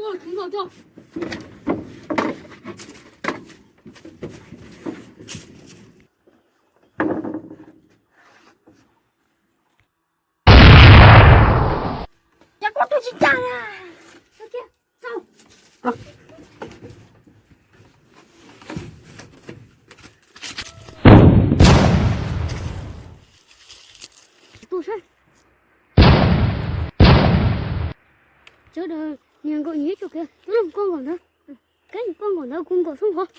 Ces koj tus tsis cas na. Tus seb. Sawv daws nias nkaum nyuag ib co kiag, twb los koj nkaum ntawd. Koj nkaum ntawd kuv nkaum xwb hov.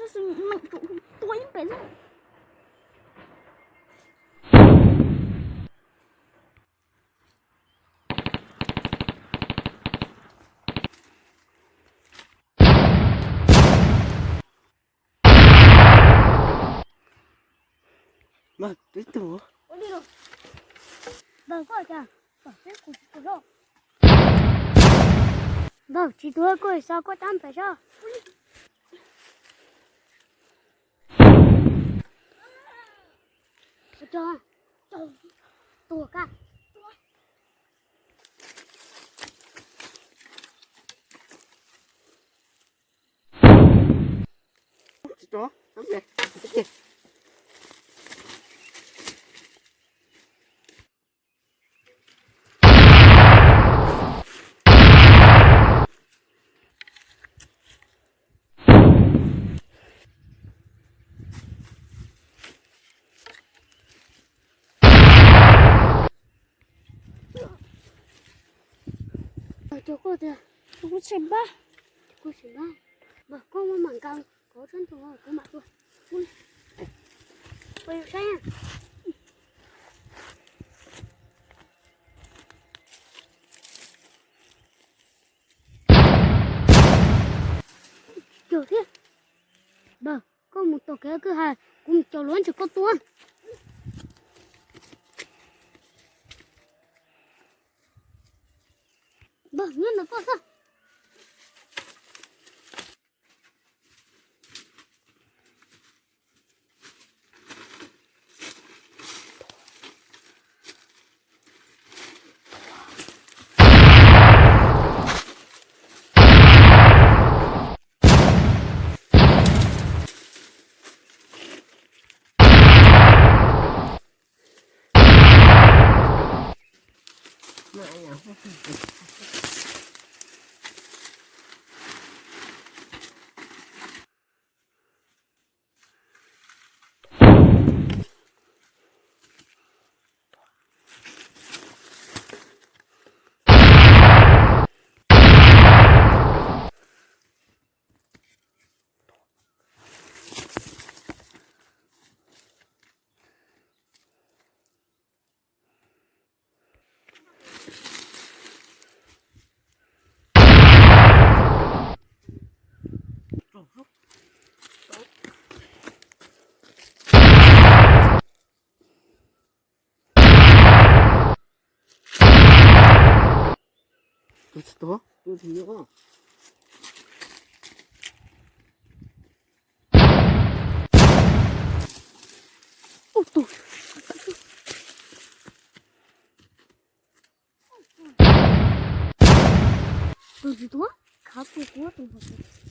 Tab sis nws tsuas tua ib pem xwb. Mas twb tus. Npawg, koj cas tom peb kuv tsis tua zoj? Npawg, tsis tua koj, xav koj tab pem zoj. Tua ka. Cov koj tias kuv tsis npaj, kuv tsis npaj, mas koj muab mam nkaus kov sab ntuj kuv mam tua. Saib. Cog thiab. Npawg, koj mus tom kev kwj ha, kuv mus caum luav ntsis koj tua. Npawg, nyob ntawm koj xwb. Tus tsis tuag, tus tsis nyob. Tus, tus tsis tuag, khav puag kuv tus.